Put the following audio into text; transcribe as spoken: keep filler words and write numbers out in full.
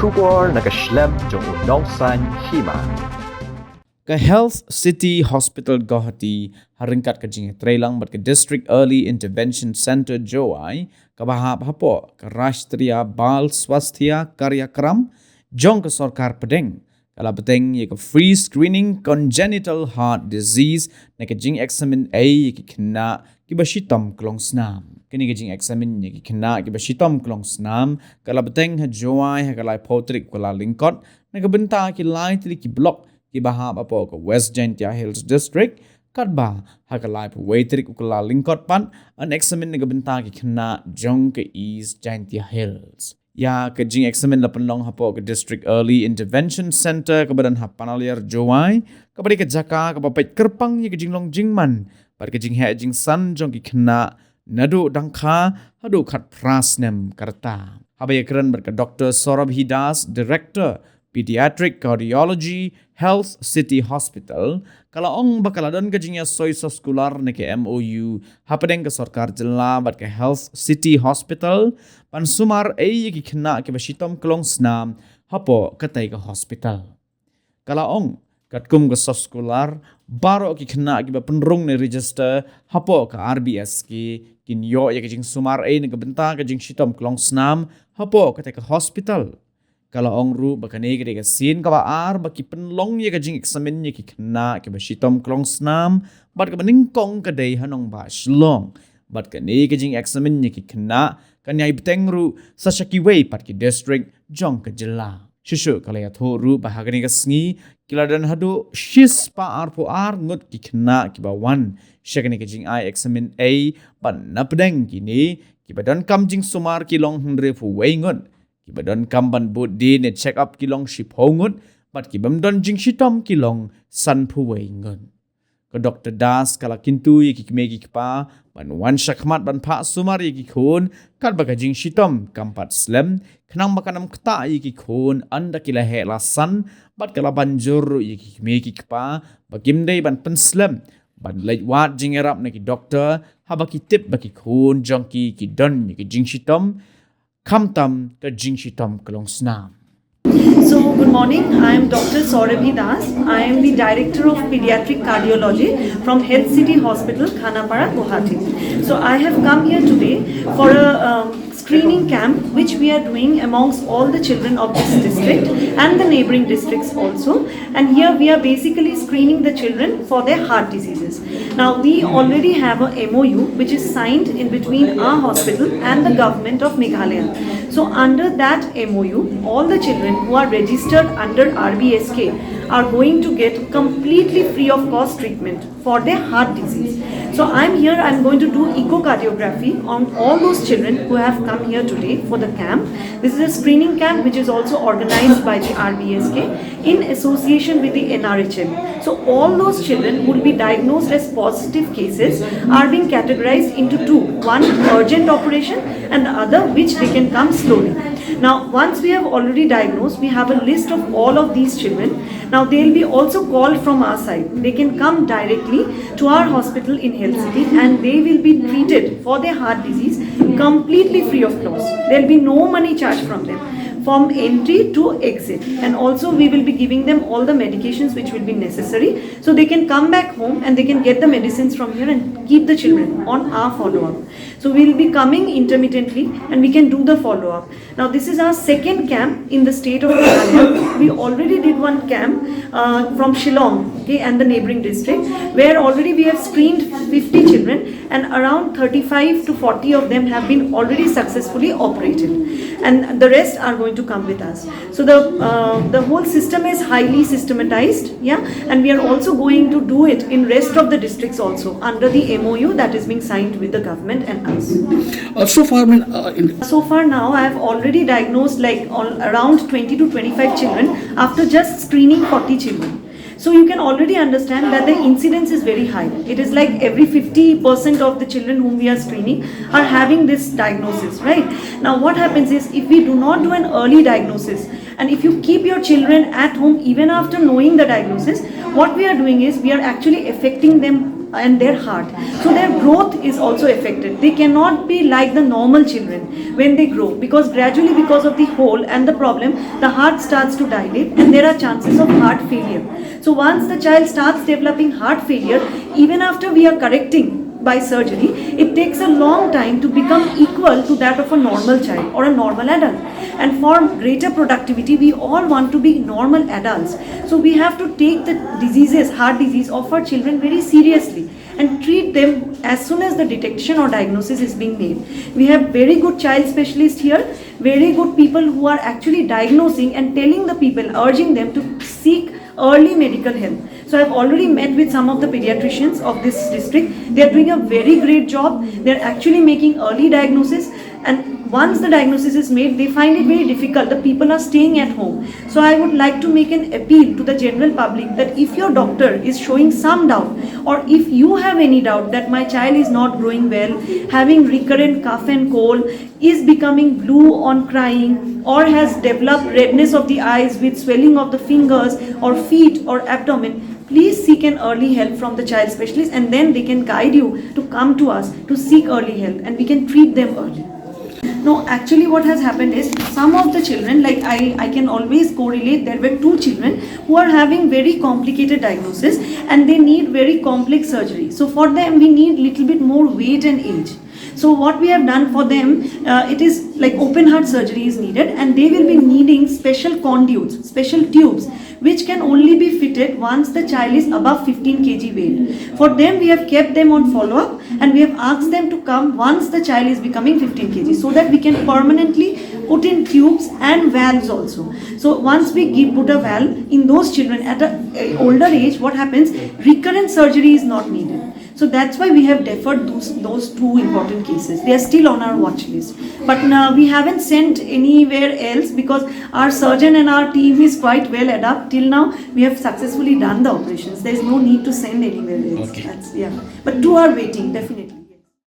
Khubor na ka shlem jong u nongsaiñ hima. Ka Health City Hospital Guwahati ha ryngkat ka jingïatreilang bad ka District Early Intervention Centre Jowai, kaba hap hapoh ka Rashtriya Bal Swasthya Karyakram jong ka sorkar pdeng, ka la bteng ïa ka free screening congenital heart disease, na ka jingeksamin ei ïa ki khynnah kiba shitom klong snam. Kane ka jingeksamin ïa ki khynnah kiba shitom klong snam ka la bteng ha Jowai ha ka laiphew tarik u Kyllalyngkot, na ka bynta ki lai tylli ki block kiba hap hapoh ka West Jaintia Hills District, katba ha ka laiphew wei tarik u Kyllalyngkot pat yn eksamin na ka bynta ki khynnah jong ka East Jaintia Hills. Ïa ka jingeksamin la pynlong hapoh ka District Early Intervention Centre kaba don ha Panaliar Jowai, kaba dei ka jaka kaba peit kyrpang ïa ka jinglong jingman bad ka jingheh jingsan jong ki khynnah naduh dang kha haduh khatphra snem ka rta. Haba ïakren bad ka Doctor Saurabhi Das, Director Pediatric Cardiology, Health City Hospital, ka la ong ba ka la don ka jingïasoi soskular na ka M O U hapdeng ka sorkar jylla bad ka Health City Hospital ban sumar ei ïa ki khynnah kiba shitom klong snam hapoh katei ka hospital. Ka la ong, katkum ka soskular, baroh ki khynnah kiba pynrung ne register hapoh ka R B S K kin ïoh ïa ka jingsumar ei na ka bynta ka jingshitom klong snam hapoh katei ka hospital. Ka la ong ruh ba kane ka dei ka sien kaba ar ba ki pynlong ïa ka jingeksamin ïa ki khynnah kiba shitom klong snam bad kaba nyngkong ka dei ha nongbah Shillong. Bad kane ka jingeksamin ïa ki khynnah kan ïai bteng ruh sa sha kiwei pat ki district jong ka jylla. Shuh shuh ka la ïathuh ruh ba ha kane ka sngi ki la don haduh shispah arphew ar ngut ki khynnah kiba wan sha kane ka jingai eksamin ei, bad napdeng kine kiba donkam jingsumar ki long hynriewphew wei ngut, kiba donkam ban bud die ne check up ki long shiphew ngut, bad ki bym don jingshitom ki long sanphew wei ngut. Ka Doctor Das ka la kyntu ïa ki kmie ki kpa ban wan shakhmat ban phah sumar ïa ki khun katba ka jingshitom kam pat slem, khnang ba kan ym ktah ïa ki khun ynda ki la heh la san, bad ka la ban jur ruh ïa ki kmie ki kpa ba kim dei ban pynslem ban leit wad jingïarap na ki doctor haba ki tip ba ki khun jong ki ki don ïa ki jingshitom, khamtam ka jingshitom klong snam. So, good morning. I am Doctor Saurabhi Das. I am the Director of Pediatric Cardiology from Health City Hospital, Khanapara, Guwahati. So, I have come here today for a um, screening camp which we are doing amongst all the children of this district and the neighboring districts also. And here we are basically screening the children for their heart diseases. Now, we already have a M O U which is signed in between our hospital and the government of Meghalaya. So, under that M O U, all the children who are registered under R B S K are going to get completely free of cost treatment for their heart disease. So I'm here, I'm going to do echocardiography on all those children who have come here today for the camp. This is a screening camp which is also organized by the R B S K in association with the N R H M. So all those children who will be diagnosed as positive cases are being categorized into two, one urgent operation and the other which they can come slowly. Now, once we have already diagnosed, we have a list of all of these children. Now, they'll be also called from our side. They can come directly to our hospital in Health City and they will be treated for their heart disease completely free of cost. There'll be no money charged from them from entry to exit. And also, we will be giving them all the medications which will be necessary. So they can come back home and they can get the medicines from here and keep the children on our follow up. So we'll be coming intermittently and we can do the follow up. Now, this is our second camp in the state of Meghalaya. We already did one camp uh, from Shillong, okay, and the neighboring district, where already we have screened fifty children and around thirty-five to forty of them have been already successfully operated. And the rest are going to come with us. So the uh, the whole system is highly systematized, yeah, and we are also going to do it in rest of the districts also under the M O U that is being signed with the government and us. Uh, so far, I mean, uh, in So far now, I have already diagnosed like all, around twenty to twenty-five children after just screening forty children. So you can already understand that the incidence is very high. It is like every fifty percent of the children whom we are screening are having this diagnosis, right? Now, what happens is if we do not do an early diagnosis, and if you keep your children at home even after knowing the diagnosis, what we are doing is we are actually affecting them and their heart. So their growth is also affected. They cannot be like the normal children when they grow, because gradually, because of the hole and the problem, the heart starts to dilate and there are chances of heart failure. So once the child starts developing heart failure, even after we are correcting by surgery, it takes a long time to become equal to that of a normal child or a normal adult. And for greater productivity, we all want to be normal adults. So we have to take the diseases, heart disease of our children very seriously and treat them as soon as the detection or diagnosis is being made. We have very good child specialists here, very good people who are actually diagnosing and telling the people, urging them to seek early medical help. So I've already met with some of the pediatricians of this district. They are doing a very great job. They are actually making early diagnosis. And once the diagnosis is made, they find it very difficult. The people are staying at home. So I would like to make an appeal to the general public that if your doctor is showing some doubt, or if you have any doubt that my child is not growing well, having recurrent cough and cold, is becoming blue on crying, or has developed redness of the eyes with swelling of the fingers or feet or abdomen, please seek an early help from the child specialist, and then they can guide you to come to us to seek early help, and we can treat them early. No, actually, what has happened is some of the children, like I, I can always correlate. There were two children who are having very complicated diagnosis and they need very complex surgery. So for them, we need little bit more weight and age. So what we have done for them, uh, it is like open heart surgery is needed, and they will be needing special conduits, special tubes, which can only be fitted once the child is above fifteen kg weight. For them, we have kept them on follow-up, and we have asked them to come once the child is becoming fifteen kg, so that we can permanently put in tubes and valves also. So once we give, put a valve in those children at a, a older age, what happens? Recurrent surgery is not needed. So that's why we have deferred those, those two important cases. They are still on our watch list. But uh, we haven't sent anywhere else because our surgeon and our team is quite well adept. Till now, we have successfully done the operations. There is no need to send anywhere else. Okay. That's, yeah. But two are waiting, definitely.